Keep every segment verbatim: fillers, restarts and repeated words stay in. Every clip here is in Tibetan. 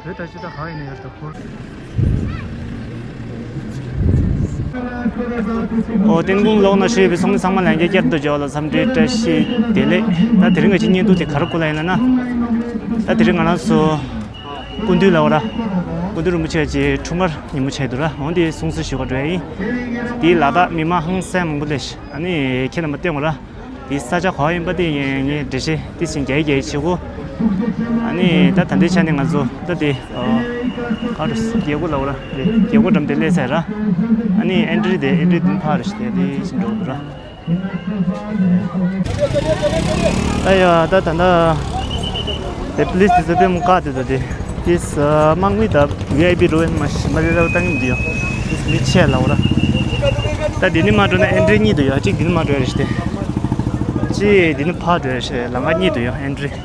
བོད་ད་ཅི་ད་ག་ཡིན་ན་ཡར་དུ་འཁོར། ཨོ་བསྟན་ཁུངས་ལོག་ན་ཞུས་པའི་ཚོགས་མི་ཚང་མ་ལྷན་རྒྱས་བསྐྱར་དུ་འབྱོར་ལ་འཚམས་འདྲི་བཀྲ་ཤིས་བདེ་ལེགས། ད་དེ་རིང་གི་ཅི་བརྙན་ཐུང་དེ་ག་རེ་སྐོར་ལ་ཡིན་ལབ་ན། ད་དེ་རིང་ང་རང་ཚོ་སྐུ་མདུན་ལ་འོ་ར། སྐུ་མདུན་རིན་པོ་ཆེ་ཀྱི་འཁྲུངས་སྐར་ཉིན་མོ་ཆགས་འདུག་ར། འོ་འདི་སྲུང་བརྩི་ཞུ་ག་འགྲོ་ཡ་ཡིན། དེའི་ལ་དྭགས་མི་མང་ཧང་སང་མང་པོ་སླེབས་ཤག་ཨ་ནི་ཁྱེད་རྣམ་པ་བསྟན་འོ་ར། དེ་ས་ཆ་ག་པར་ཡིན་པ་དེ་ངས་འགྲེལ་བཤད་དེ་བཞིན་རྒྱག་རྒྱག་བྱེད་དགོས། ཨ་ནི་ད་ད་ལྟའི་ཆ་ནས་ང་ཚོ་ད་དེ་ག་རེ་རྒྱལ་སྒོ་ལ་འོ་ར་དེ་རྒྱལ་སྒོ་འགྲམ་དེ་སླེབས་ཚར་ར། ཨ་ནི་ཨེན་ཊི་རི་དེ་ཨེན་ཊི་རི་དེ་ཕར་རེད་ཤག་དེ་དེ་བཞིན་འགྲོ་དགོས་ར། ད་ཡ་ད་ད་ད་དེ་པུ་ལི་སི་དེ་ཚོ་དཔེ་མོ་བཀག་དེ་ཚོ་དེ། དེས་དམག་མི་དང་ཝི་ཨའི་པི་འགྲོ་ཡིན་མ་ཤི་མ་རེད་ལ་བཏང་གི་མི་འདུག་ཡོ། དེས་མི་ཆེ་ལ་འོ་ར། ད་འདི་ནས་མར་འགྲོ་ན་ཨེན་ཊི་རི་གཉིས་འདུག་ཡོ། གཅིག་འདི་ནས་མར་འགྲོ་ཡ་རེད་ཤག་དེ། གཅིག་འདི་ནས་ཕར་འགྲོ་ཡ་རེད་ཤག་ལམ་ཁ་གཉིས་འདུག་ཡོ་ཨེན་ཊི་རི།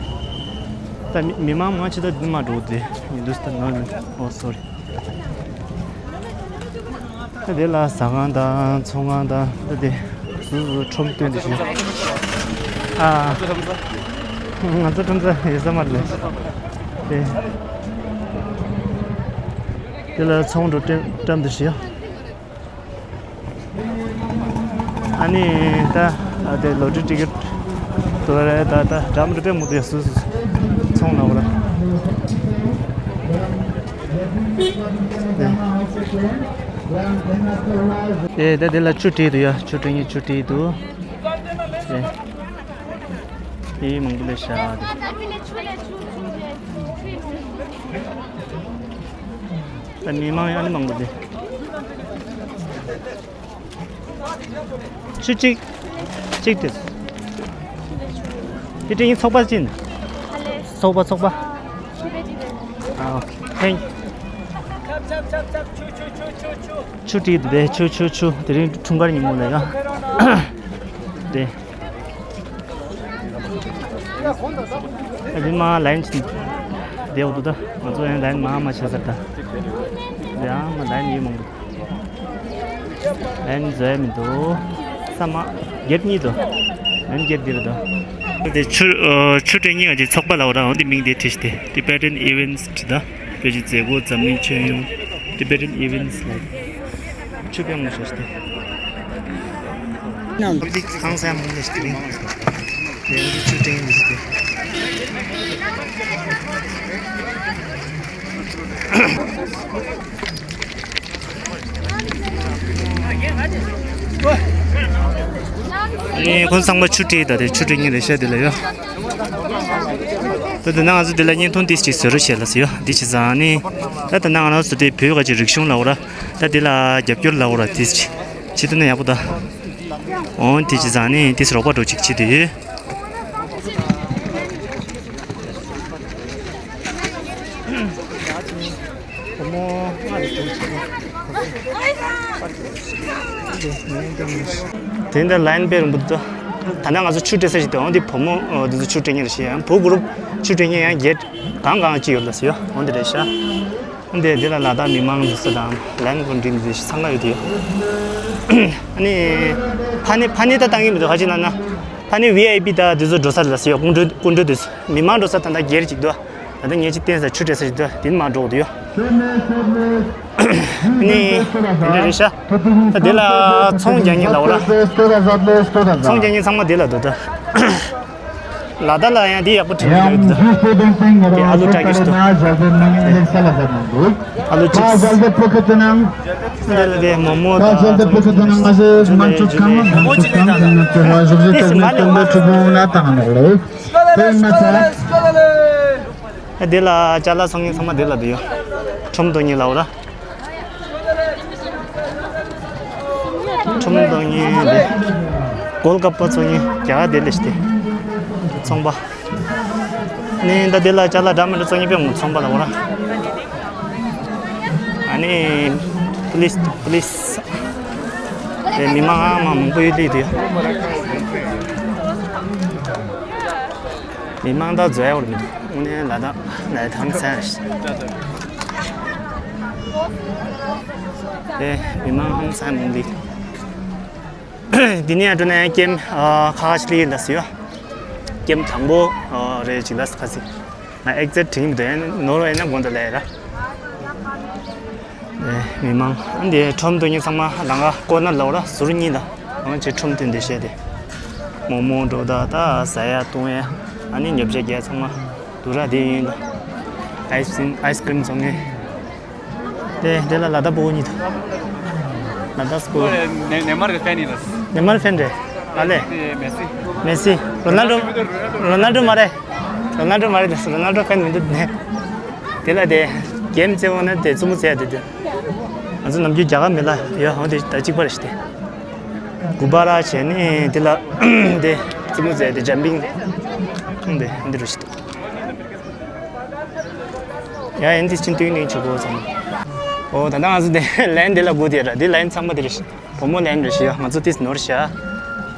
ད་མི་མི་མང་མང་ཆེ་ད་འདི་ནས་མར་འགྲོ་དེ་ཡིན་འདུག་ད་ནོར་མི་འདུག་ཨོ་སོ་རི། ད་དེ་ལ་ཟ་ཁང་དང་ཚོང་ཁང་དང་ད་དེ་སུ་སུ་ཁྲོམ་སྟོན་དེ་ཞིག་ཨ། ང་ཚོ་ཁྲོམ་ས་ཡོད་ས་མ་རེད། དེ་དེ་ལ་ཚོང་འགྲོ་བཀྲམ་བཀྲམ་དེ་ཞིག་ཨ་ནི་ད་ཨ་དེ་ལོ་ཊ་རི་ཊི་ཀེ་ཊི་དུ་རེད། ད་ད་འགྲམ་རེད་པས་མུ་དེ་སུ་སུ་ཚོང་ལ་འོ་ར། དེ་ཨེ་ད་དེ་ལ་ཆུ་བྲིས་འདུག་ཡ། ཆུ་བྲིས་ངེས་ཆུ་བྲིས་འདུག་ཨེ་དེ་མང་པོ་ལས་ཤ་དེ། ད་མི་མང་ཡང་ནི་མང་པོ་དེ། ཆུ་གཅིག་གཅིག་དེ། དེ་དེ་ཡིན་ཚོགས་པ་ཅིན། ཚོགས་པ་ཚོགས་པ། ཨ་ཨོ་ཁེ། ཐེང་། ཆུ་བྲིས་འདུག་དེ། ཆུ་ཆུ་ཆུ། དེ་རིང་འཁྲུངས་སྐར་ཉིན་མོ་ལ་ཡ། དེ། ཨ་ནི་མ་ལའིན་ཅིག་བསྡད་འདུག་ད་ང་ཚོ་ཡང་ལའིན་མ་མ་ཆགས་ཚར་ད། ཡང་མ་ལའིན་ཡོད་མང་པོ། ལའིན་བཟོ་ཡ་མི་འདུག་ས་མ་གེ་ཊི་གཉིས་འདུག་ལའིན་གེ་ཊི་འདི་རེད་འདུག་དེ་ཆུ་ཨ་ཆུ་སྤྲད་མཁན་གྱི་ཚོགས་པ་ལ་འོ་ར། འོ་འདི་མིང་དེ་བྲིས་ཏེ་Tibetan Events བྲིས་ད། བོད་ཀྱི་མཛད་སྒོ་འཛམ་གླིང་ཁྱོན་ཡོངས་Tibetan Events ལ། ཆུ་དཔེ་མང་ཤོས་ཤིག་སྟེ། ནམ་ཧང་སང་མང་ལེ་ཤ་དེ་རིང་དེ་རིང་ཆུ་སྤྲད་མཁན་ཞིག་སྟེ། ཨ་ནི་ཁོང་ཚང་མ་ཆུ་སྤྲད་ད་དེ་ཆུ་སྤྲད་མཁན་རེད་ཤག་དེ་ལ་ཡོད། ད་དེ་ན་ང་ཚོ་དེ་ལ་བརྙན་ཐུང་ཏིས་ཅིག་བཟོ་རོགས་བྱས་ལ་ཟེར་ཡོད། འདི་བྱས་ཙང་ནི་ད་དེ་ན་ང་རང་ཚོ་དེ་བོད་ཀྱི་རིག་གཞུང་ལ་འོ་ར། ད་དེ་ལ་རྒྱབ་སྐྱོར་ལ་འོ་ར་ཏིས་ཅིག་བྱེད་ཐུབ་ན་ཡག་པོ་ད། འོ་དེ་བྱས་ཙང་ནི་ཏིས་རོགས་པ་འགྲོ་ཅིག་བྱེད་དུ་ཡོད། བུ་མོ་ལྔ་རེ་བྱུང་ཆེ་ནི། དེ་འདི་ལའིན་དཔེ་རིང་པོ་འདུག་ད་ནང་ང་ཚོ་ཆུ་སྤྲད་ས་ཞིག་འདུག་འོ་འདི་བུ་མོ་འདི་ཚོ་ཆུ་སྤྲད་མཁན་རེད་ཤག་བུ་གུ་རུབ་ཆུ་སྤྲད་མཁན་ཡང་བརྒྱད་གང་གང་ཅིག་ཡོད་ལ་ཟེར་ཡོད། འོ་འདི་རེད་ཤག་འདི་འདི་ལ་ལ་དྭགས་མི་མང་འདུག་ས་དང་ལན་ཀོན་ཏྲིན་འདི་ཚང་མ་ཡོད་དེ། ཨ་ནི་ཕ་ནི་ཕ་ནི་ད་བཏང་གི་མི་འདུག་ཧ་ཅི་ན་ན་ཕ་ནི་ཝི་ཨའི་པི་ད་འདི་ཚོ་འགྲོ་ས་རེད་ལ་ཟེར་ཡོད། སྐུ་མགྲོན་སྐུ་མགྲོན་འདི་ཚོ་མི་མང་འགྲོ་ས་ད་ལྟ་སྒེར་ཅིག་འདུག་ད་ལྟ་ངས་ཅིག་བསྟན་ས་ཆུ་སྤྲད་ས་ཞིག་འདུག་དེ་ནི་མ་འགྲོ་གི་འདུག་ཡོད། ཨ་ནི་དེ་འདྲ་རེད་ཤག་ད་དེ་ལ་ཚོང་རྒྱག་མཁན་ལ་འོ་ར། ཚོང་རྒྱག་མཁན་ཚང་མ་དེ་ལ་འདུག་ད། ལ་དྭགས་ལ་ཡང་འདི་ཡག་པོ་བྲིས་ཡོད་འདུག་དེ་ཨ་ལུ་བཀྲ་གི་ཞིག་འདུག་ཨ་ལུ་ཅིག་འདི་ལ་དེ་མོ་མོ་དང་ཚོང་རྒྱག་ཅིག་འདུག་དེ་ལ་ཅ་ལག་ཚོང་མཁན་ཚང་མ་དེ་ལ་འདུག་ཡོད། ཁྲོམ་གཏོང་མཁན་ལ་འོ་ར། ཁྲོམ་གཏོང་མཁན་དེ། གོལ་ཀ་པ་ཚོང་མཁན་རྒྱ་གར་དེ་ལས་ཏེ། ཚོང་པ། ནི་ད་དེ་ལ་ཅ་ལག་འདྲ་མི་འདྲ་ཚོང་མཁན་དཔེ་མང་ཚོང་པ་ལ་འོ་ར། ཨ་ནི་པུ་ལིས་པུ་ལིས། དེ་མི་མང་ཨ་མ་མང་པོ་ཡོད་ལི་དེ། མི་མང་ད་འཛོལ་ཡ་བར་མི་འདུག་དངོས་གནས་ལ་དྭགས་ལ་ཧང་སང་ཞིག་དེ་མི་མང་ཧང་སང་མང་ལི། འདི་ནས་ཡར་འགྲོ་ན་ཀེམ་ཨ་ཁ་ཁ་ཤི་ལི་ལ་སི་ཡོད། ཀེམ་དང་པོ་ཨ་རེད་ཅིག་ལ་སི་ཁ་སི། ང་ཨེག་ཛེག་དྲན་གྱི་མི་འདུག་ཡང་ནོར་བ་ཡིན་ན་དགོངས་དག་ལབ་ཡ་ར། ཨེ། མི་མང་ཨ་འདི་ཁྲོམ་དུ་ཉིན་ཚང་མ་ལང་ཀ་ཀོ་ནར་ལ་འོ་ར་ཟུར་གཉིས་དང་ང་ཅིག་ཁྲོམ་དུ་འདི་བཤད་དེ། མོག་མོག་འགྲོ་ད་ད་ཟ་ཡ་བཏུང་ཡ། ཨ་ནི་ཉོ་ཆ་རྒྱག་ཚང་མ་འདུག་ར། དེ་ཡིན་ད། ཨའི་སི་ཨའི་སི་ཀི་རིམ་བཙོང་མཁན། དེ་དེ་ལ་ལ་དྭགས་ཕྲུ་གུ་གཉིས་དང་། ལ་དྭགས་སྐོར། ནེ་ནེ་མར་གི་ཕེན་ཡིན་ལ། ནེ་མར་ཕེན་རེད། ཨ་ལེ། དེ་མེ་སི། མེ་སི། རོ་ནལ་ཌོ། རོ་ནལ་ཌོ་མ་རེད། རོ་ནལ་ཌོ་མ་རེད། ལགས་སོ། རོ་ནལ་ཌོ་ཕེན་མི་འདུག་ནས། དེ་ལ་དེ་གེམ་རྩེ་འོང་ན་དེ་རྩེད་མོ་རྩེ་ཡ་དེ་དེ། ང་ཚོ་ནམ་རྒྱུན་རྒྱ་གར་མི་ལ་ཡོད་འོང་དེ་ད་གཅིག་པ་རེད་ཤི་དེ། གུ་བ་ར་བྱས་ནས་དེ་ལ་དེ་རྩེད་མོ་རྩེ་ཡ་དེ་ཇམ་པིང་། འོང་དེ་འོང་དེ་རེད་ཤི་དེ། ཡ་ཨེན་ཏི་ཅིན་ཏུའི་ནིང་ཆུ་བོ་ཚང་། ཨོ་ད་ལྟ་ང་ཚོ་དེ་ལན་དེ་ལ་སྒུག་དེ་ར། དེ་ལན་ཚང་མ་དེ་རེད་ཤི། བུ་མོ་ལན་རེད་ཤི་ཡ། ང་ཚོ་དེ་ནོར་ཤ།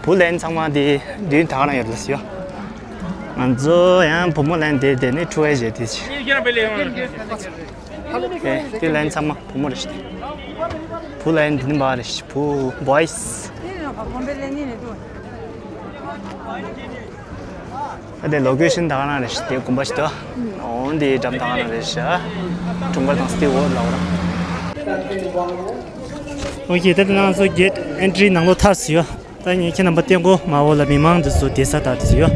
བུ་ལན་ཚང་མ་དེ་དུས་ད་ག་རང་ཡོད་ལ་ཤི་ཡ། ང་ཚོ་ཡང་བུ་མོ་ལན་དེ་དེ་ནི་ཁྲུ་ཨེ་ཞེ་དེ་ཤི། དེ་དེ་ལན་ཚང་མ་བུ་མོ་རེད་ཤི། བུ་ལན་དེ་ནི་བ་རེད་ཤི། བུ་བོའི་སི། ཨ་དེ་ལོ་ཀེ་ཤན་ད་ག་ན་རེད་ཤི། དེ་དགོན་པ་ཞིག་ཏུ། འོན་དེ་འགྲམ་ད་ག་ན་རེད་ཤི། ཁྲུང་ཀར་དང་སྟེ་འོ་ལ་འོ་ར། ཨོ་ཁེ། ད་ལྟ་ང་ཚོ་གེ་ཊི་ཨེན་ཊི་རི་ནང་ལོགས་ཐར་སོང་ཡོད། ད་ངས་ཁྱེད་རྣམ་པ་བསྟན་གོ་མ་འོ་ལ་མི་མང་འདི་ཚོ་བསྡད་ས་དག་འདི་ཚོ་ཡོད།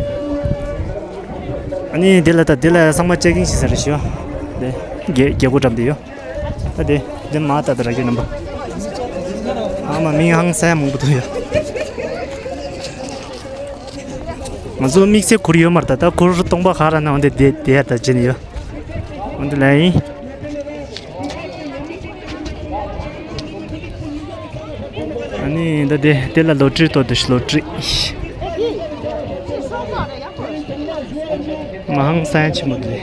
ཨ་ནི་འདི་ལ་ད་འདི་ལ་ཚང་མ་ཅེག་ཨིན་བྱེད་ས་རེད་ཤི་ཡོད། དེ་རྒྱལ་རྒྱལ་སྒོ་འགྲམ་དེ་ཡོད། ད་དེ་འདི་མ་ད་ད་ར་གི་རྣམ་པ། ཨ་མ་མི་ཧང་སང་མང་པོ་འདུག་ཡ། ང་ཚོ་དམིགས་བསལ་གུར་ཡོད་མ་རེད། ད་ད་གུར་སྟོང་པ་ག་ར་ན་འོན་ཏེ་དེ་དེ་ཡ་ད་ཅི་ནི་ཡོད། འོན་ཏེ་ལ་ཡིན། ཨ་ནི་ད་དེ་དེ་ལ་ལོ་ཊི་རི་ཏོ་དུ་ཤི་ལོ་ཊི་རི། མ་ཧང་སང་ཆེན་མོ་དེ།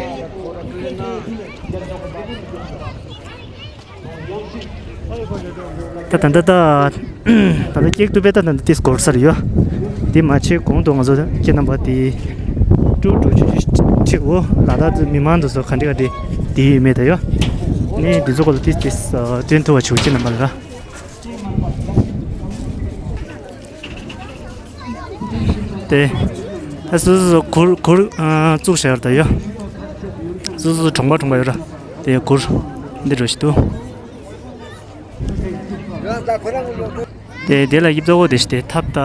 ད་ད་ད་ད། ད་ད་ཀེག་ཏུ་པེ་ད་ད་ད་ཏིས་གོར་སར་ཡོད། དེ་མ་ཆེ་གོང་དུ་ང་ཚོ་ཁྱེད་རྣམ་པ་དེ་ཀྲུ་ཀྲུ་ཆུ་ཆུ་ཆེ་འོ་ལ་ད་དུ་མི་མང་དུ་སོ་ག་འདྲི་ག་འདྲི་དེ་ཡོད་མེད་ད་ཡོད། ནི་དེ་ཚོ་གོ་ལ་ཏིས་ཏིས་སྟོན་ཐུབ་པ་ཆུ་ཁྱེད་རྣམ་པ་ལ། དེ། ད་སུ་སུ་སུ་གུར་གུར་བཙུགས་བཞག་ད་ཡོད། སུ་སུ་གྲོང་པ་གྲོང་པ་ཡོད་ར། དེ་གུར་འདི་འགྲོ་ཞིག་འདུག་དེ་དེ་ལ་ཡིབ་ཏོ་གོ་དེ་ཤི་དེ་ཐབ་ད།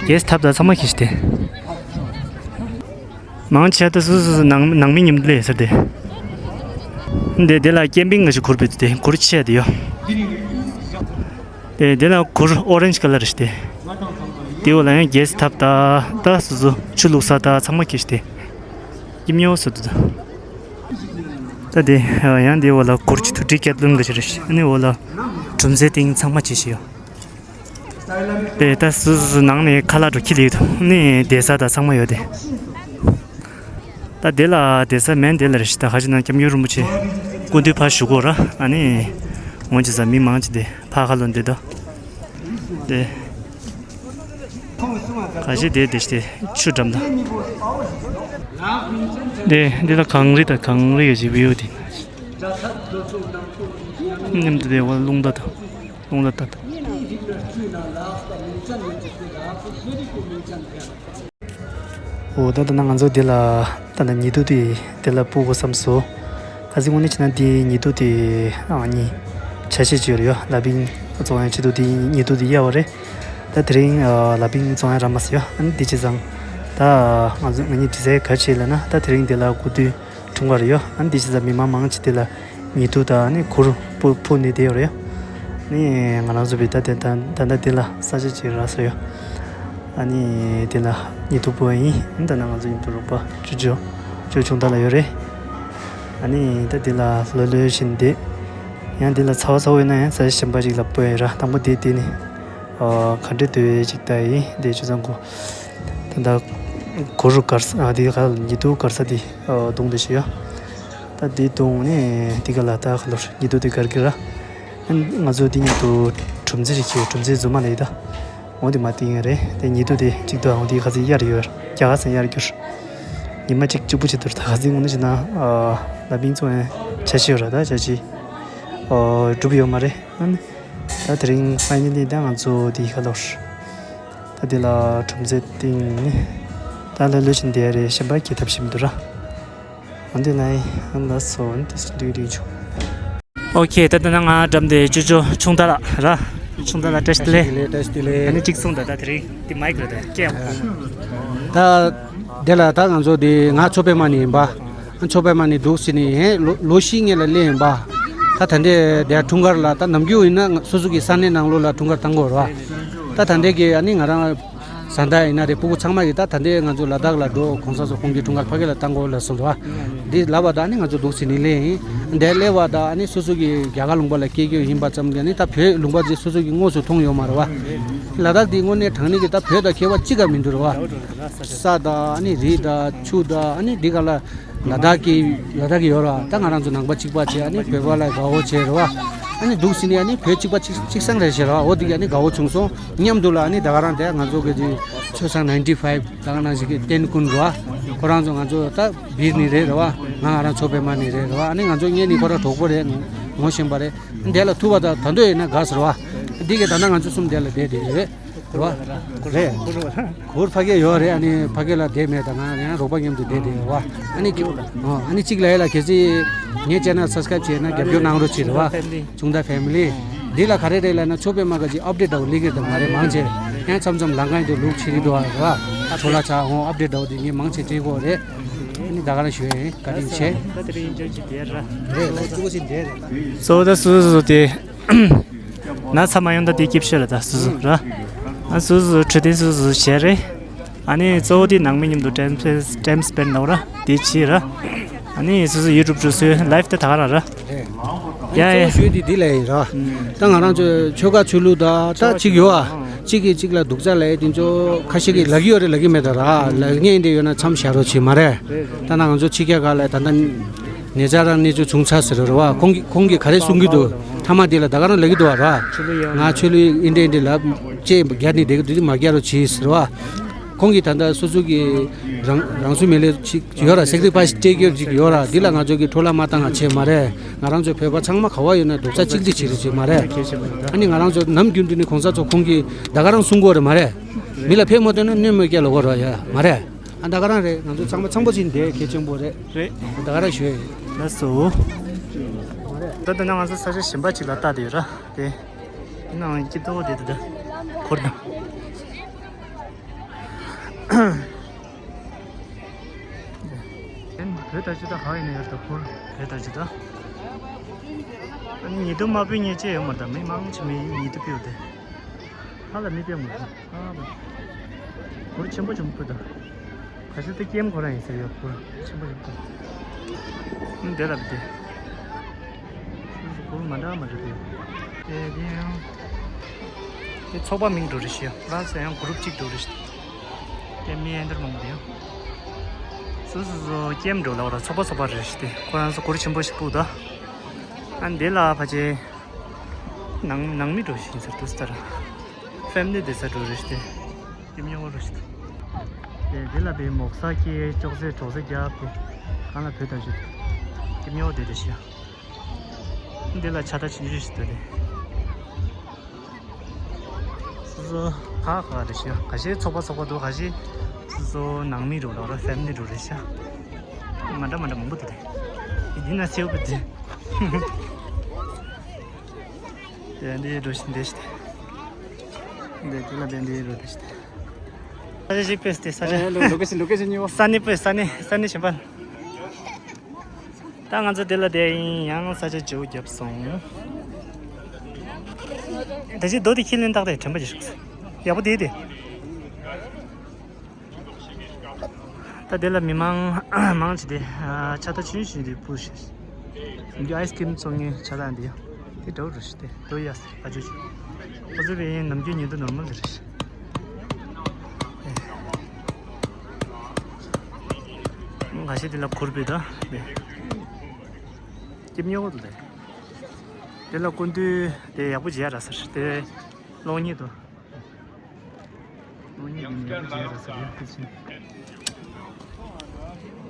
གེས་ཐབ་ད་ཚང་མ་ཁྱི་ཤི་དེ། མང་ཆེ་ད་སུ་སུ་སུ་ནང་ནང་མི་ཉིམ་དུ་ལས་ཟེར་དེ། དེ་དེ་ལ་ཀེམ་པིང་གི་ཤི་གུར་བེད་དེ་གུར་ཆེ་དེ་ཡོད། དེ་དེ་ལ་གུར་ཨོ་རེན་ཇི་ཀ་ལར་ཤི་དེ། དེ་འོ་ལ་ཡང་གེས་ཐབ་ད་ད་སུ་སུ་ཆུ་བླུགས་ས་ད་ཚང་མ་ཁྱི་ཤི་དེ། ཡིབ་ཉོ་སུ་དུ་ད། ད་དེ་ཡང་དེ་འོ་ལ་གུར་ཆུ་དུ་ཏི་ཀེ་ཐི་ལོན་གི་ཤི་རེ་ཤི་ཨ་ནི་འོ་ལ་གྲུམ་ཟེ་ཏིང་ཚང་མ་ཁྱི་ཤི་ཡོད། པས་ད་སུ་སུ་ནང་ནས་ཁ་ལག་འགྲོ་ཁྱི་ལི་ཡོད་ནི་བསྡད་ས་དང་ཚང་མ་ཡོད་དེ། ད་དེ་ལ་བསྡད་ས་མེད་དེ་ལ་རེ་ཞིག་ད་ཁ་ཅིག་ན་སྐྱབས་མགོན་རིན་པོ་ཆེ་སྐུ་མདུན་ཕར་བཞུགས་གོ་ར་ཨ་ནི་ངོ་ཅི་ས་མི་མང་ཅི་དེ་ཕ་ཁ་ལོ་འདི་ད་དེ་ཁ་ཅིག་དེ་དེ་ཞིག་དེ་ཆུ་འགྲམ་ད་དེ་འདི་ལ་གངས་རི་ད་གངས་རི་གི་ཞིག་བིའུ་དེ་མཉམ་དུ་དེ་བ་རླུང་ད་ད། ལུང་ལ་ལྟ། འོ་ད་ལྟ་ན་ང་ཚོ་འདི་ལ་ད་ལྟ་ཉི་གདུགས་དེ་དེ་ལ་སྤུ་གོ་བསམ་སོ། ཁ་སང་དངོས་གནས་བྱས་ན་འདི་ཉི་གདུགས་དེ་ཨང་གཉིས་ཆ་ཤས་ཅིག་ཡོད་རེད་ཡ། ལ་ཕིང་བཙོང་ཡ་ཆེད་དུ་འདི་ཉི་གདུགས་དེ་གཡར་བ་རེད། ད་དེ་རིང་ལ་ཕིང་བཙོང་ཡ་རག་མ་སོང་ཡ། ཨ་ནི་འདི་བྱས་ཙང་ད་ང་ཚོ་ང་གཉིས་འདྲི་ས་ག་བྱས་ལབ་ན་ད་དེ་རིང་འདི་ལ་དགུ་དུས་འཁྲུངས་པ་རེད་ཡོད། ཨ་ནི་འདི་བྱས་ཙང་མི་མང་མང་ཆེ་དེ་ལ་ཉི་གདུགས་དང་ཨ་ནི་གུར་ཕུབ་ཕུབ་ནས་བསྡད་ཡོད་རེད། ཨ་ནི་ང་རང་ཚོ་བི་ད་དེ་ད་ད་ལྟ་འདི་ལ་ས་ཆ་ཅིག་རག་སོང་ཡོད། ཨ་ནི་འདི་ལ་ཉི་གདུགས་ཕུབ་པ་ཡིན། ཨ་ནི་ད་ནང་ང་ཚོ་མཉམ་དུ་རོགས་པ་ཅོ་ཅོ་ཅོ་ཆུང་དག་ལ་ཡོད་རེད། ཨ་ནི་ད་འདི་ལ་ལོས་ལོས་བཞིན་བསྡད། ཡང་འདི་ལ་ཚ་བ་ཚ་བོ་ཡོད་ན་ཡང་ས་ཆ་གཞན་པ་ཅིག་ལ་སྤོས་ཡོད་ར། དང་པོ་འདི་འདི་ནི་ག་འདྲ་འདུག་ཅིག་ལྟ་ཡིན་འདི་ཆུ་ཚང་གོ། ད་ལྟ་གུ་རུ་གར་ས་ཨ་འདི་ག་ཉི་གདུགས་གར་ས་འདི་ཨ་གདུང་བསྡད་ཤི་ཡ། ད་འདི་གདུང་ནས་འདི་ག་ལ་ད་ག་ལོར་ཉི་གདུགས་འདི་གར་གི་ར། ཨ་ང་ཚོ་འདི་མཉམ་དུ་གྲུམ་ཙེ་ཞིག་གི་གྲུམ་ཙེ་རྫུན་མ་ལས་ད། འོ་འདི་མ་བཏིང་ཡ་རེད། དེ་ཉི་གདུགས་དེ་གཅིག་ཏུ་ཨང་འདི་ག་ཚོད་གཡར་ཡོད་རྒྱ་ག་ཚོད་གཡར་རྒྱུར། ཉི་མ་གཅིག་གཅིག་པུ་ཆེད་དུ་ད་ག་ཚོད་ངོ་ནས་བྱས་ན་ལ་ཕིང་ཚོ་ཡང་ཆ་ཤི་ཡོད་ར་ད་ཆ་ཤི། འགྲུབ་ཡོད་མ་རེད། ཨ་ནི། ད་དེ་རིང་ཕ་ནི་ལི་ད་ང་ཚོ་དེའི་ཁ་ལོར། ད་དེ་ལ་གྲུམ་ཙེ་ཏིང་ནི། ད་ལ་ལོས་ཕྱིན་དེ་རེད་གཞན་པ་སྐྱེ་ཐབས་ཤིག་མི་འདུག་ར། འདི་ནས་ཨ་ན་སོ་འདི་སི་འདི་འདི་ཆུ། ཨོ་ཁེ། ད་ལྟ་ན་ང་འགྲམ་དེ་ཅོ་ཅོ་ཆུང་ད་ལ་ར། ཆུང་ད་ལ་བཀྲ་ཤིས་བདེ་ལེགས། བཀྲ་ཤིས་བདེ་ལེགས། ཨ་ནི་གཅིག་སོང་ད་ད་དེ་རིང་འདི་མའིག་རེད་དེ་ཀེམ། ད་དེ་ལ་ད་ང་ཚོ་འདི་ང་མཚོ་པདྨ་ནས་ཡིན་པ། མཚོ་པདྨ་ནས་འདུག་སེ་ནི་ཧེ་ལོ་ལོ་བཞི་སྔོན་ལ་སླེབས་ཡིན་པ། ད་ད་འདྲས་དེ་འཁྲུངས་སྐར་ལ་ད་ནམ་རྒྱུན་ཡིན་ན་སོ་སོ་གི་ས་གནས་ནང་ལོགས་ལ་འཁྲུངས་སྐར་བཏང་དགོས་རེད་བ། ད་ད་འདྲས་ཀྱི་ཨ་ནི་ང་རང་བཟའ་ཟླ་ཡིན་ན་རེད། སྤུ་གུ་ཚང་མ་གིས་ད་ད་ལྟའི་ང་ཚོ་ལ་དྭགས་ལ་འགྲོ། གོང་ས་མཚོ་ཁོང་གི་འཁྲུངས་སྐར་ཕ་གི་ལ་བཏང་དགོས་ལབ་སོང་རེད་བ། འདི་ལབ་པ་དང་ཨ་ནི་ང་ཚོ་འདུག་སེ་ནི་སླེབས་ཡིན། འདིར་སླེབས་པ་དང་ཨ་ནི་སོ་སོ་གི་རྒྱ་གར་ལུང་པ་ལ་སྐྱེས་རྒྱུ་ཡིན་པ་ཙམ་གྱིས་ཨ་ནི་ད་བོད་ལུང་པ་འདི་སོ་སོ་གི་དངོས་སུ་མཐོང་ཡོད་མ་རེད་བ། ལ་དྭགས་འདི་དངོས་གནས་དྲང་གནས་ཀྱི་ད་བོད་དང་ཁྱད་པར་གཅིག་ཀ་མི་འདུག་རེད་བ། ས་དང་ཨ་ནི་རི་དང་ཆུ་དང་ཨ་ནི་འདི་ག་ལ། ལ་དྭགས་ཀྱི་ལ་དྭགས་ཀྱི་ཡོད་ར། ད་ང་རང་ཚོ་ནང་པ་གཅིག་པ་བྱས་ཨ་ནི་བོད་པ་ལ་དགའ་བོ་བྱས་རེད་བ། ཨ་ནི་འདུག་སེ་ནི་ཨ་ནི་བོད་གཅིག་པ་གཅིག་གཅིག་སང་རེད་ཟེར་བ། འོ་འདི་ག་ཨ་ནི་དགའ་བོ་བྱུང་སོང་། མཉམ་དུ་ལ་ཨ་ནི་ད་ག་རང་དེ་ང་ཚོ་གི་དེ་ཆོས་སང་ནའིན་ཊི་ཕའིབ་ད་ག་ནང་བཞིན་གི་ཏན་ཀུན་རེད་བ། ཁོ་རང་ཚོ་ང་ཚོ་ད་བིར་ནི་རེད་རེད་བ། ང་ང་རང་མཚོ་པདྨ་ནི་རེད་རེད་བ། ཨ་ནི་ང་ཚོ་གཉེན་ནི་ཁོ་རང་གྲོགས་པོ་རེད། ངོ་ཤེས་པ་རེད། དེ་ལ་ཐུག་པ་ད་ད་འདོད་ཡིན་ན་དགའ་ཟེར་བ། འདི་གི་ད་ལྟ་ང་ཚོ་གསུམ་དེ་ལ་བསྡད་དེ་ཡོད། རེད་བ། རེད། གུར་ཕ་གི་ཡོད་རེད། ཨ་ནི་ཕ་གི་ལ་བསྡད་མེད། ད་ང་ཡང་རོགས་པ་མཉམ་དུ་བསྡད་དེ་ཡོད་བ། ཨ་ནི་ཨོ་ཨ་ནི་གཅིག་ལ་ཡ་ལ་གལ་སྲིད་ངའི་ཅེ་ནལ་སབ་སི་ཀ་རའིབ་བྱས་ན་རྒྱབ་སྐྱོར་གནང་རོགས་བྱེད་རེད་བ། ཆུང་མདའ་ཕེ་མི་ལི། འདི་ལ་ག་རེ་རེད་ལབ་ན་མཚོ་པདྨ་གི་ཅིག་ཨབ་ཌེཊ་འདྲ་བོ་སླེབས་ཀྱི་རེད། ད་མ་རེད་མང་ཆེ་ཡང་མཚམས་མཚམས་ལམ་ཁ་ཡིན་དུས་ལུག་ཕྱི་རི་འགྲོ་བ་རེད་བ། ཁྲོ་ལ་ཆ་འོང་ཨབ་ཌེཊ་འདྲ་བོ་དེ་ངས་མང་ཆེ་སྤྲད་དགོས་རེད། ཨ་ནི་ད་ག་རང་ཞུ་ཡིན། བཀའ་དྲིན་ཆེ། ད་དེ་རིང་ཅོ་ཅི་དེ་ར། རེད་ལ་ཅོ་ཅི་དེ་རེད། སོ་ད་སུ་སུ་དེ། ན་ཚ་མ་ཡོང་ད་དེ་སྐྱིབ་ཤོད་ལ་ད་སུ་སུ་ར། ཨ་སུ་སུ་འཕྲོད་བསྟེན་སུ་སུ་བྱས་རེད། ཨ་ནི་གཙོ་བོ་དེ་ནང་མི་མཉམ་དུ་ཊེམ་སྤེན་ཊེམ་སྤེན་ཊི་གནང་ར་དེ་བྱས་ར། ཨ་ནི་སུ་སུ་ཡུ་ཊུབ་ཅོ་སུ་ལའིབ་དེ་ད་ག་རང་ར། ཡ་ཡ། གཙོ་བོ་ཞུས་དེ་འདི་ལ་ཡིན་ར། ད་ང་རང་ཚོ་ཆོལ་ཁ་ཆོས་ལུགས་ད་ད་གཅིག་ཡོད་ཨ། གཅིག་གིས་གཅིག་ལ་སྡུག་ཅག་ལབ་ཡས་དེ་ཚོ་ཁ་ཤས་ཀྱིས་ལབ་ཀྱི་ཡོད་རེད། ལབ་ཀྱི་མེད་ད་ར། ལབ་མཁན་དེ་ཡོད་ན་མཚམས་བཞག་རོགས་བྱེད་མ་རེད། ད་ན་ང་ཚོ་ཕྱི་རྒྱལ་ཁག་ལ་ད་ལྟ་ཉེ་ཆར་རང་གནས་ཚུལ་བྱུང་ཚར་ཟེར་རེད་བ། ཁོང་གིས་ཁོང་གིས་ག་རེ་གསུང་གི་འདུག་ཐ་མ་དེ་ལ་ད་ག་རང་ལབ་ཀྱི་འདུག་བ་ར། ང་ཆོས་ལུགས་འདི་འདྲ་འདི་ལབ་ཅེས་རྒྱག་ནི་དེ་གི་དུས་མ་རྒྱག་རོགས་བྱེད་ཟེར་བ། ཁོང་གིས་ད་ལྟ་སོ་སོ་གི་རང་རང་སོའི་མི་ལས་ཅིག་ཡོད་ར། སེག་རི་ཕ་སི་སྤྲད་རྒྱུ་ཅིག་ཡོད་ར། འདི་ལ་ང་ཚོ་གི་འཕྲོ་བརླག་མ་བཏང་བ་བྱེད་མ་རེད། ང་རང་ཚོ་བོད་པ་ཚང་མ་ག་བ་ཡོད་ན་རྡོག་རྩ་གཅིག་སྒྲིལ་བྱེད་རེས་བྱེད་མ་རེད། ཨ་ནི་ང་རང་ཚོ་ནམ་རྒྱུན་དུ་ནི་གོང་ས་མཚོ་ཁོང་གིས་ད་ག་རང་གསུང་གི་ཡོད་རེད་མ་རེད། མི་ལ་ཕན་མ་ཐོགས་ན་གནོད་མི་སྐྱེལ་ལོ་གོ་ར་ཡ་མ་རེད། ཨ་ད་ག་རང་རེད། ང་ཚོ་ཚང་མ་ཚང་པོ་ཅིག་འདི་གལ་ཆེན་པོ་རེད། རེད། ད་ག་རང་ཞུ་ཡ་ཡིན། ལགས་སོ། ད་ལྟ་ན་ང་ཚོ་ས་ཆ་གཞན་པ་ཅིག་ལ་ལྟ་དེ་ཡོད་ར། དེ་ཡིན་ནའང་སྐྱིད་པོ་དེ་དེ་འདྲ་འཁོར་དང་། བོད་ད་ཅི་ད་ག་ཡིན་ན་ཡོད་ད་འཁོར་བོད་ད་ཅི་ད། ཨ་ནི་ཉེ་དུ་དམར་པོའི་ཉེ་ཅེས་ཡོད་མ་རེད། ད་མི་མང་ཆེ་མི་ཉེ་དུ་ཕེབས་ཏེ། ཧ་ལ་མི་ཕེབས་མ་རེད། ཨ་ལ། གུར་ཆེན་པོ་ཆེན་པོ་ཕུད་དང་། ག་ཤེད་དེ་ཀེམ་ཁོ་རང་ཡིན་ཟེར་ཡོད། གུར་ཆེན་པོ་ཆེན་པོ། ཨུམ་དེ་ལ་བི་དེ། གུར་མ་འདྲ་མ་འདྲ་དེ། དེ་དེ་ཡང་། དེ་ཚོགས་པ་མིང་འགྲོ་རེ་ཞིག་ཡང་ཕ་རན་སི་ཡང་གུ་རུབ་གཅིག་འགྲོ་རེ་ཞིག་དེ་མི་ཨེ་འདྲ་མང་པོ་དེ་ཡང་། སོ་སོ་སོ་ཀེམ་འགྲོ་ལ་བ་ར་ཚོགས་པ་ཚོགས་པ་རེ་ཞིག་དེ་ཁོ་རང་ཚོ་གུར་ཆེན་པོ་ཞིག་ཕུད་དང་། ཨ་འདི་ལ་ཕ་ཆེ། ནང་ནང་མི་འགྲོ་ཞིག་ཡིན་ཟེར་དུས་ལྟར། ཕེ་མི་ལི་བསྡད་ས་འགྲོ་རེ་ཞིག་སྟེ། ཀེམ་ཉོ་རེ་ཞིག་དེ་འདི་ལ་བའི་མོག་ས་ཀྱི་ཅོག་ཙེ་གྲོག་ཙེ་རྒྱབ་སྟེ། གང་ལ་བུད་ད་ཞིག་ཀེམ་ཉོ་བསྡད་དེ་ཞིག་འདི་ལ་ཆ་ད་ཆུང་ཆུང་ཞིག་འདུག་སྟེ། སོ་སོ་ཁག་ཁག་རེ་ཞིག་ཁ་ཤས་ཚོགས་པ་ཚོགས་པ་འདུག་ཁ་ཤས་སོ་སོ་ནང་མི་འགྲོ་ལ་བ་ར་ཕེ་མི་ལི་འགྲོ་རེ་ཞིག་མ་འདྲ་མ་འདྲ་མང་པོ་འདུག་སྟེ། འདི་ན་སེའུ་བུ་འདི། དེ་འདི་འགྲོ་བཞིན་བསྡད་ཤག་འདི་དེ་ལ་བན་འདི་འགྲོ་བསྡད་ཤག་ས་ཆ་ཞིག་ཕེབས་ཏེ་ས་ཆ། ལོ་ལོ་ཀེ་ཤན་ལོ་ཀེ་ཤན་ཉོ། ས་གནས་ཕེབས་ས་གནས་ས་གནས་གཞན་པ། ད་ང་ཚོ་དེ་ལ་བསྡད་ཡིན། ཡང་ས་ཆ་བརྗེ་པོ་བརྒྱབ་སོང་། ད་ཅི་རྡོ་དེ་ཁྱི་ལེན་ཏག་ཏག་དྲན་པ་ཅིག་ཡག་པོ་དེ་དེ། ད་དེ་ལ་མི་མང་མང་ཆེ་དེ་ཕྱག་རྟགས་ཆུང་ཆུང་དེ་ཕུལ་ཤག་འདི་ཨའི་སི་ཀྲིམ་བཙོང་མཁན་ཕྱག་རྟགས་འདི་དེ་འདྲ་བོ་རེད་ཤག་དེ་འགྲོ་ཡ་ཨ་ཅོ་ཅོ། ཁོ་ཚོ་བས་ནམ་རྒྱུན་ཉིན་དུ་ནོར་མལ་དེ་རེད་ཤག་ཁ་ཤས་དེ་ལ་གུར་ཕུད་དང་དེ་ཀེམ་ཉོ་གི་འདུག་དེ་དེ་ལ་སྐུ་མདུན་དེ་ཡག་པོ་བྱས་ར་ཟེར་དེ་གློག་བརྙན་དུ།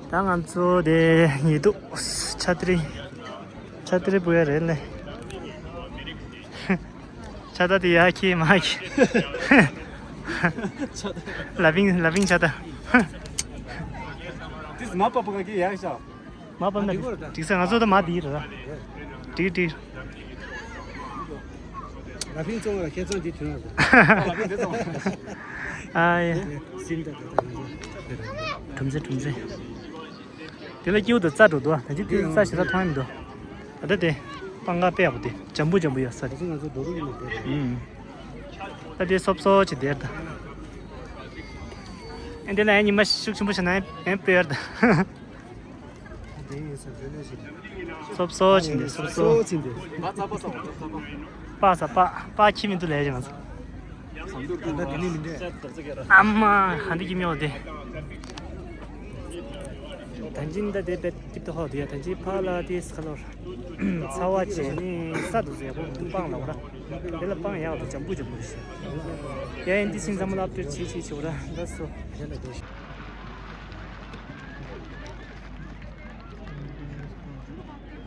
ད་ང་ཚོ་དེ་ཉི་གདུགས་ཆ་ཏྲི་ཆ་ཏྲི་བུ་ཡ་རེད་ལེ། ཆ་ད་དེ་ཡ་ཁྱི་མ་ཁྱི། ལ་བིང་ལ་བིང་ཆ་ད། This is my papa again, yeah, sir. མ་པ་ན་འགྲིག་ས། ང་ཚོ་ད་མ་དེ་ཡིན་ར། འགྲིག་འགྲིག་ལ་ཕིང་ཙོང་ལ་ཁྱེད་ཚང་འདི་ཐོན་ར། ཨ་ཡ། སིན་ད་ད་ད་ད། གྲུམ་ཚེ་གྲུམ་ཚེ། དེ་ལ་སྐྱིའུ་དུ་རྩྭ་འགྲོ་འདུག་ད་ཅི་དེ་རྩྭ་ཞེ་དྲག་མཐོང་ཡ་མི་འདུག་ད་ལྟ་དེ་སྤང་ཁ་དཔེ་ཡག་པོ་དེ་འཇམ་པོ་འཇམ་པོ་ཡོད་ས་དེ། ང་ཚོ་རྡོ་རུ་ཡིན་ནས་བསྡད་རེད། ད་དེ་སོབ་སོབ་ཅིག་བསྡད་ད། ཨེ་འདི་ལ་ཨེ་ཉི་མ་ཤུགས་ཆེན་པོ་བྱས་ན་ཨེ་ཨེ་དཔེ་ཡར་ད། དེ་ཡིན་ས་རེད་ལས་ཤིག་སོབ་སོབ་ཅིག་འདི་སོབ་སོབ། སོབ་ཅིག་འདི། པ་ས་པ་ས་པ་ས་པ། པ་ས་པ་པ་ཁྱི་མི་འདུག་ལས་ཀྱི་ང་ཚོ། ད་ལྟ་དེ་ནི་མི་འདྲ། ཨ་མ་ཧ་འདི་ཀྱི་མྱོང་དེ། ད་འཇིན་ད་དེ་པེ་ཏིབ་ཏོ་ཧོ་དེ་ཡ་ད་འཇིན་ཕ་ལ་དེ་སི་ཁ་ལོར། ཚ་བ་བྱས་ནི་ས་དུ་ཟེ་ཡ་པོ་སྤང་ལ་བ་ར། དེ་ལ་སྤང་ཡག་དུ་འཇམ་པོ་འཇམ་པོ་རེད་ཤག་ཡ་ཡིན་འདི་སིང་ཚ་མ་ལབ་སྟེར་ཆི་ཆི་ཆི་བ་ར་འདྲ་སོ།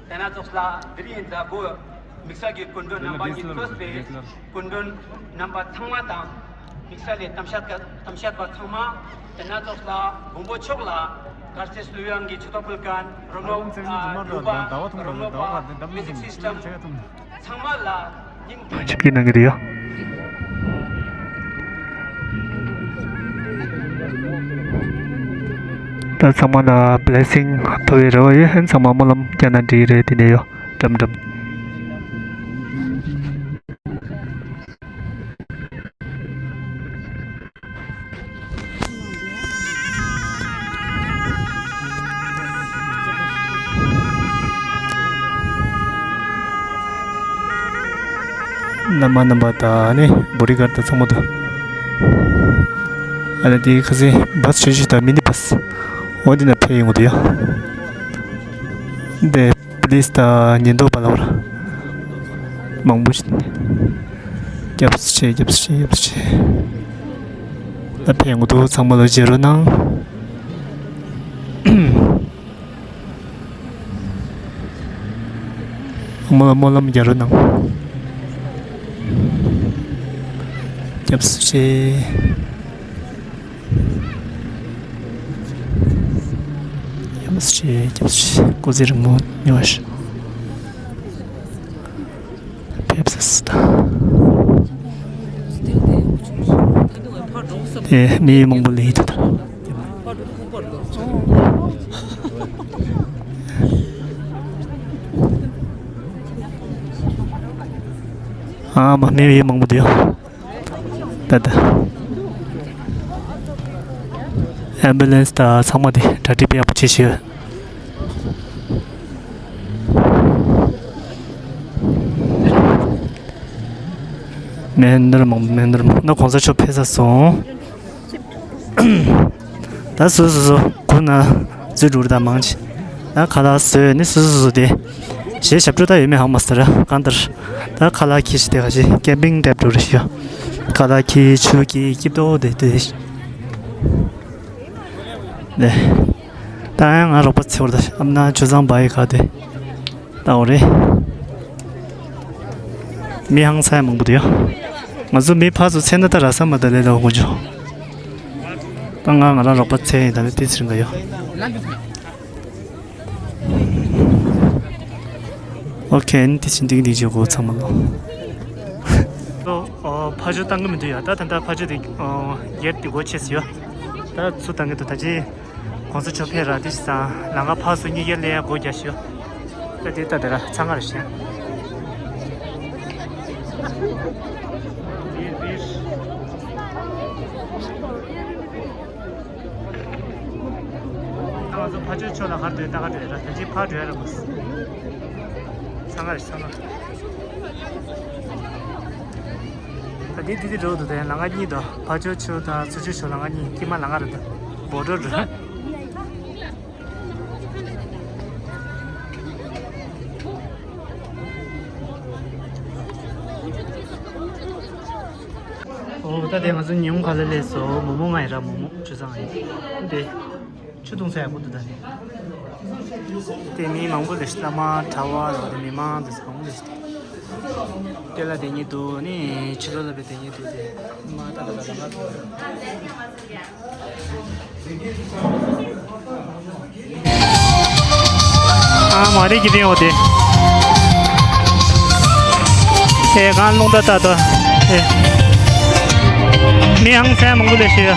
དེ་ན་ཚོགས་ལ་དེ་རིང་མཛད་སྒོ་དམིགས་བསལ་གྱི་སྐུ་མགྲོན་རྣམ་པ་གཉིས་ཐོས་པའི་སྐུ་མགྲོན་རྣམ་པ་ཚང་མ་དང་དམིགས་བསལ་ལས་དམ་བཤད་དམ་བཤད་པ་ཚང་མ་དེ་ན་ཚོགས་ལ་མགོན་པོ་མཆོག་ལ་དཀར་རྩེ་སུ་ཡང་གི་ཆུ་ཐོག་ཕུལ་མཁན་རོ་ནོ་རོ་ནོ་པ་མི་ཟི་སི་སི་ཊམ་ཚང་མ་ལ་སྙིང་ཐག་པ་ཅིག་གི་ནང་གི་རེད་ཡ། ད་ཚང་མ་ལ་བྷི་ལེ་སིང་ཐོབ་ཡོད་རེད་བ། ཡོད་ཧན་ཚང་མ་སྨོན་ལམ་རྒྱག་ན་འགྲིག་རེད། དེ་ནས་ཡོད་འགྲམ་འགྲམ། བླ་མ་རྣམ་པ་དང་ནི་བོ་ཌི་གཱར་ཌ་དང་ཚང་མ་འདུག་ཨ་ལ་དེ་ཁ་སང་བྷ་སི་ཆུང་ཆུང་དང་མི་ནི་བྷ་སི་འོ་དེ་ན་ཕེབས་ཡོང་གི་འདུག་ཡ། དེ་པུ་ལི་སི་དང་ཉེན་རྟོག་པ་ལ་བར་མང་པོ་ཞིག་སྐྱབས་སུ་མཆི། སྐྱབས་སུ་མཆི། སྐྱབས་སུ་མཆི། ད་ཕེབས་ཡོང་གི་འདུག་ཚང་མ་ལ་མཇལ་རོགས་གནང་། སྨོན་སྨོན་ལམ་རྒྱག་རོགས་གནང་། སྐྱབས་སུ་མཆི། སྐྱབས་སུ་མཆི། སྐྱབས་སུ་མཆི། སྐུ་ཚེ་རིང་པོ་མྱོང་ཤིག་ཕེབས་སུ་ད། དེ་མི་མང་པོ་ལས་ད། ཨ་མ་མི་མི་མང་པོ་འདུག་ད་ད། ཨེམ་བུ་ལན་སི་ད་ཚང་མ་དེ་གྲ་སྒྲིག་ཡག་པོ་བྱེད་ཤིག་མེན་ནར་མང་མེན་ནར་མང་ན་གོང་ས་མཆོག་ཕེབས་ས་སོང་། ད་སོ་སོ་སོ་ཁོ་ན་འཛུལ་འགྲོ་རེད། ད་མང་ཆེ་ད་ཁ་ལག་བཟོས་ནི་སོ་སོ་སོ་དེ་གཞས་ཞབས་བྲོ་ད་ཡོད་མེད་ཧ་མ་ཟེར་གང་ལྟར་ད་ཁ་ལག་ཁྱེར་ཤི་དེ་ག་ཞིག་ཀེམ་པིང་ཊའིབ་འགྲོ་རེད་ཤི་ཡ། ཁ་ལག་ཁྱེར་ཆུ་ཁྱེར་སྐྱིད་པོ་དེ་དེ་ནས་ད་ཡང་ང་རོགས་པ་ཚེ་བར་ད་ཨམ་ན་ཆུ་ཚང་བ་ཡི་ག་དེ། ལྟ་བ་རེད། མི་ཧང་སང་མང་པོ་འདུག་ཡ། ང་ཚོ་མི་ཕར་ཚུར་འཚོལ་ན་ད་ར་ས་མ་ད་ལེ་ལ་འོང་ཆོག་ད་ང་ང་རང་རོགས་པ་འཚོལ་ཡིན། ད་ནི་ཏི་སི་རིང་ག་ཡོད། ཨོ་ཁེ། ཨ་ནི་ཏི་སི་འདིང་འདིང་བྱེད་དགོས་ཚང་མ་ལོ། ཨོ་ཕ་ཇོ་བཏང་གི་མི་འདུག་ཡ། ད་ད་ད་ཕ་ཇོ་དེ་ཨོ་ཡར་དེ་སྒོ་ཕྱེས་ཡོད། ད་ཚུར་བཏང་གི་འདུག་ད་ཅི། གོང་ས་མཆོག་ཕེབས་ར་དེ་ཞིག་དང་ལམ་ཁ་ཕར་ཚུར་གཉིས་ཀའི་ལས་སྒོ་རྒྱག་ཤོག་ད་དེ་ལྟ་དེ་ར་ཚང་ཁ་རེ་བཞིན། ང་ཚོ་ཕ་ཆོས་ཆོས་ལ་ཧར་དུ་ལྟ་ག་དེ་ར་ད་ཅི་ཕར་འགྲོ་ཡ་ར་མོ། ཚང་ཁ་རེ་ཚང་ཁ། ད་འདི་འདི་འདི་འགྲོ་འདུག་དེ་ལམ་ཁ་གཉིས་འདུག་ཕ་ཆོས་ཆོས་དང་ཚུར་ཆོས་ཆོས་ལམ་ཁ་གཉིས་ཀྱི་མ་ལམ་ཁ་རེད་འདུག་བོ་ཌར་འགྲོ། ཨོ་ད་དེ་ང་ཚོ་ཉིན་གུང་ཁ་ལག་ལས་སོ་མོག་མོག་ང་ཡི་ར་མོག་མོག་ཆུ་ཚང་ཡི་དེ། ཆུ་འཐུང་ས་ཡག་པོ་འདུག་ད་ནི། དེ་མི་མང་པོ་ལས་བླ་མ་གྲྭ་བ་རོ་དེ་མི་མང་དུ་མང་པོ་ལས་དེ་ལ་དེ་ཉིད་དུ་ནི་ཆུ་ལོ་ལ་བའི་དེ་ཉིད་དུ་དེ་མ་ད་ད་ད་ད་ང་ཚོ། ཨ་མ་རེད་ཀྱི་རེད་འོ་དེ། ཨེ་གང་རླུང་རྟ་ལྟ་དོ། ཨེ། མི་ཧང་སང་མང་པོ་ལས་ཤི་ཡ།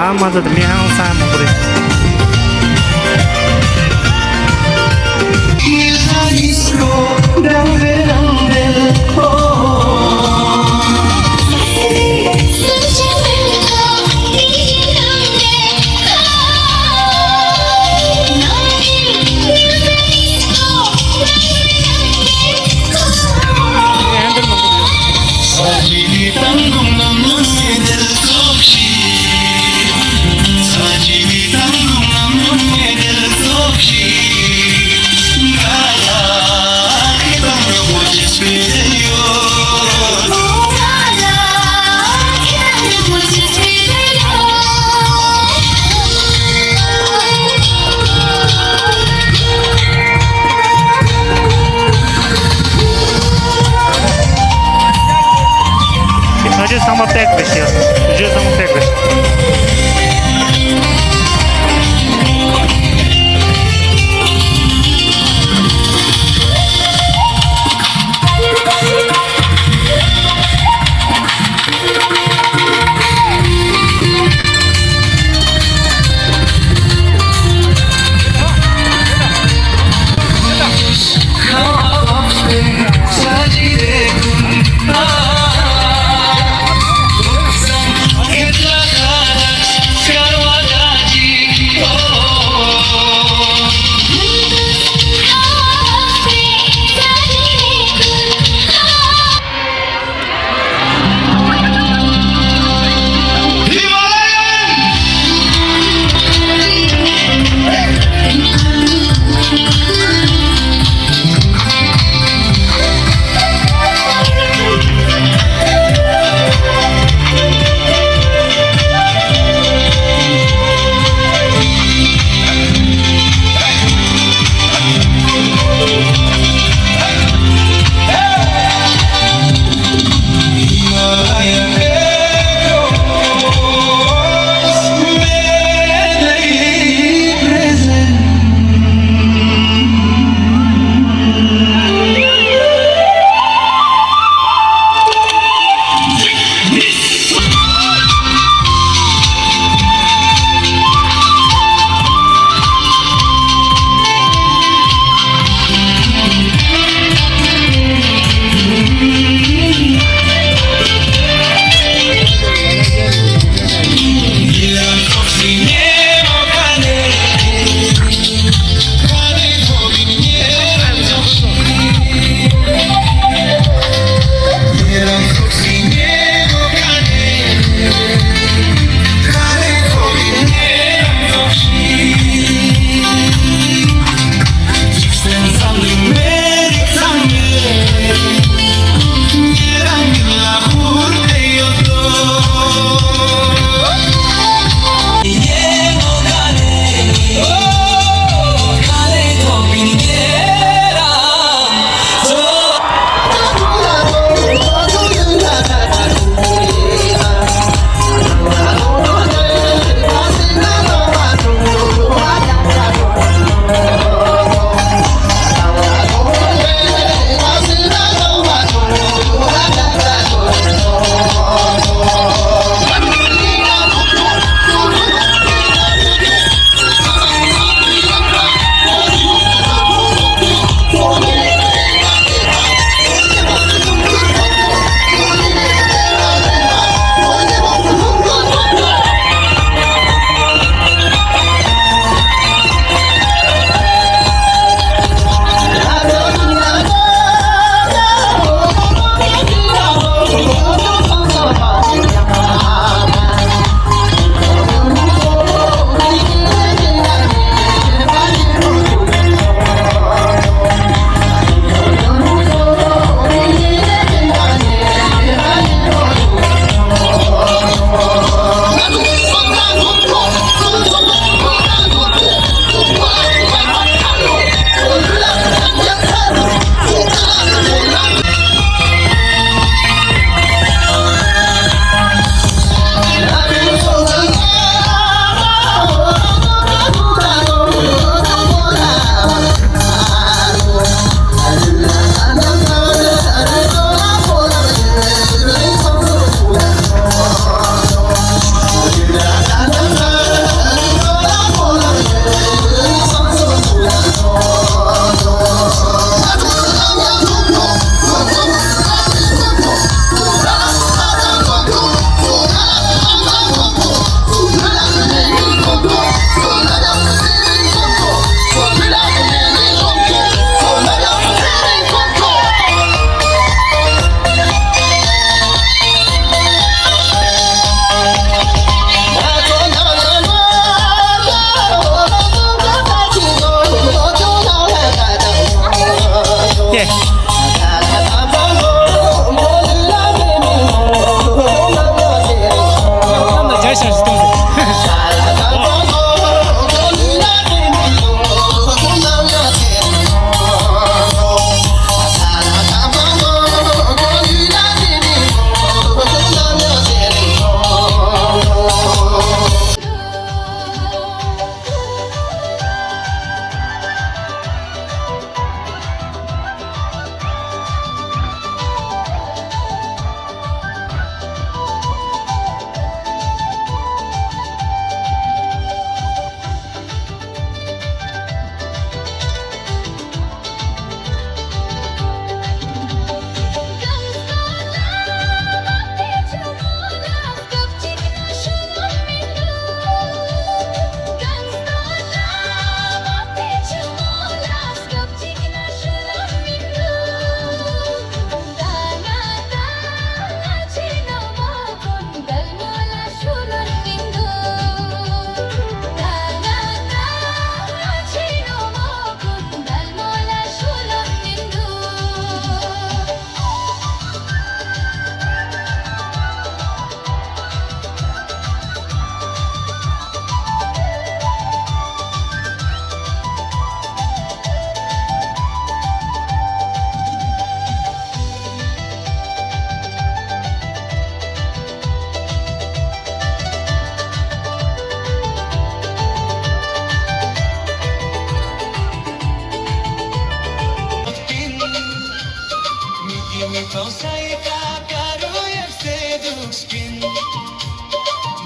ཨ་མ་ཚོ་དེ་མི་ཧང་སང་མང་པོ་རེད། ང་ཚོ་ཚང་མ་པེག་རེད་ཤག་ང་ཚོ་ཚང་མ་པེག་རེད།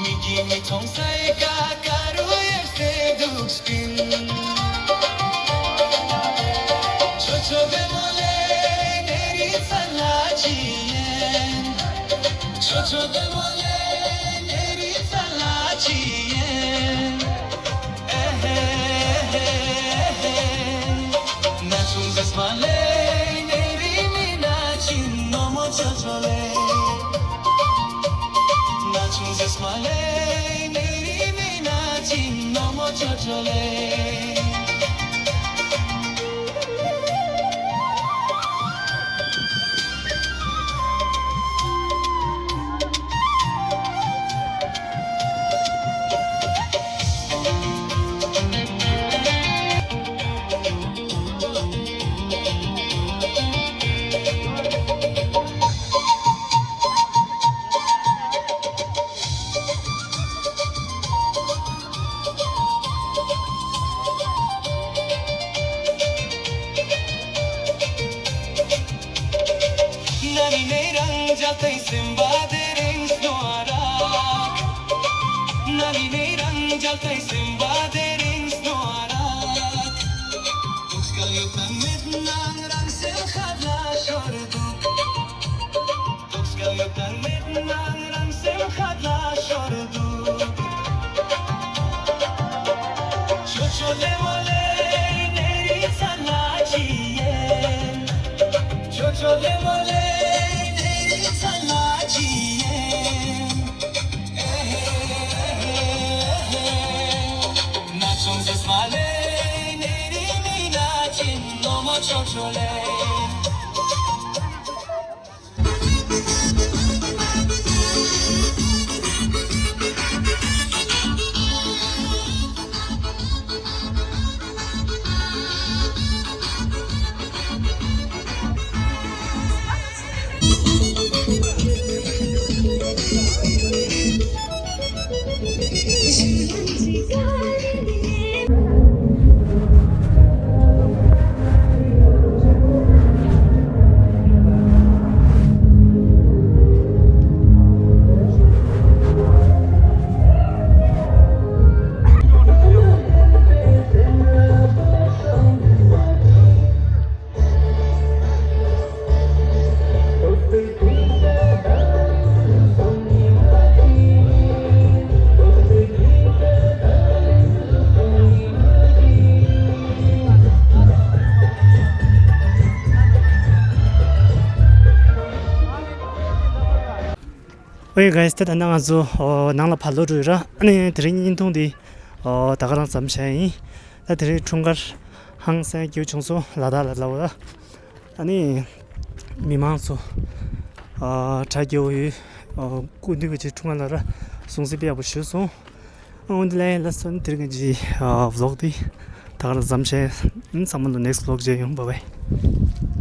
མིག་གིས་མི་མཐོང་ས་ཡི་ཀ་ཀ་རུ་ཡར་སེ་འདུག་སྤིན། ཆོ་ཆོ་བདེ་མོ་ལེ་ནེ་རི་ཚ་ལ་ཅི་ཡེན། ཆོ་ཆོ་བདེ་མོ་ལེ་ནེ་རི་ཚ་ལ་ཅི་ཡེན། ཨེ་ཧེ་ཨེ་ཧེ་ཨེ་ཧེ། ན་ཆུང་ཟེར་མ་ལེ་ནེ་རི་མི་ན་ཅི་ནོ་མོ་ཆོ་ཆོ་ལེ། ན་ཆུང་ཟེར་མ་ལེ་ནེ་རི་མི་ན་ཅི་ནོ་མོ་ཆོ་ཆོ་ལེ། ན་ནི་ནེ་རང་འཇལ་ཏེ་སེམས་པ་དེ་རིང་སྣོ་ར། ན་ནི་ནེ་རང་འཇལ་ཏེ་སེམས་པ་དེ་རིང་སྣོ་ར། དུག་སྐལ་ཡོད་ན་མེད་ན་རང་སེམས་ཁ་ལ་ཤོར་འདུག་དུག་སྐལ་ཡོད་ན་མེད་ན་རང་སེམས་ཁ་ལ་ཤོར་འདུག་ཆོ་ཆོ་ལེ་མོ་ལེ་ནེ་རི་ཚ་ལ་ཅི་ཡེན། ཆོ་ཆོ་ལེ་མོ་ལེ་ནེ་རི་ཚ་ལ་ཅི་ཡེན། ཨེ་ཧེ་ཨེ་ཧེ་ཨེ་ཧེ། ན་ཆུང་ཟེར་མ་ལེ་ནེ་རི་མི་ན་ཅི་ནོ་མོ་ཆོ་ཆོ་ལེ། ཨོ་ཡེ་གྷའི་སི། ད་ད་ནང་ང་ཚོ་ཨོ་ནང་ལ་ཕར་ལོག་འགྲོ་ཡོད་ར། ཨ་ནི་དེ་རིང་བརྙན་ཐུང་འདི་ཨོ་ད་ག་རང་མཚམས་བཞག་ཡིན། ད་དེ་རིང་འཁྲུངས་སྐར་ཧང་སང་སྐྱིད་པོ་བྱུང་སོང་། ལ་དྭགས་ལ་ལབ་པ་ལ། ཨ་ནི་མི་མང་ཚོ་ཨ་གྲ་རྒྱས་པོ་ཡོད། ཨ་སྐུ་མདུན་གྱི་འཁྲུངས་སྐར་ལ་ར་ སྲུང་བརྩི་དཔེ་ཡག་པོ་ཞུས་སོང་། འོན་ཏེ་ལས་ལ་སོན་དེ་རིང་གི་ཇི་ཨ་vlog་དེ་ད་ག་རང་ཙམ་བྱས། ཨིན་ཚང་མ་ལ་next vlog་མཇལ་ཡོང་། bye bye།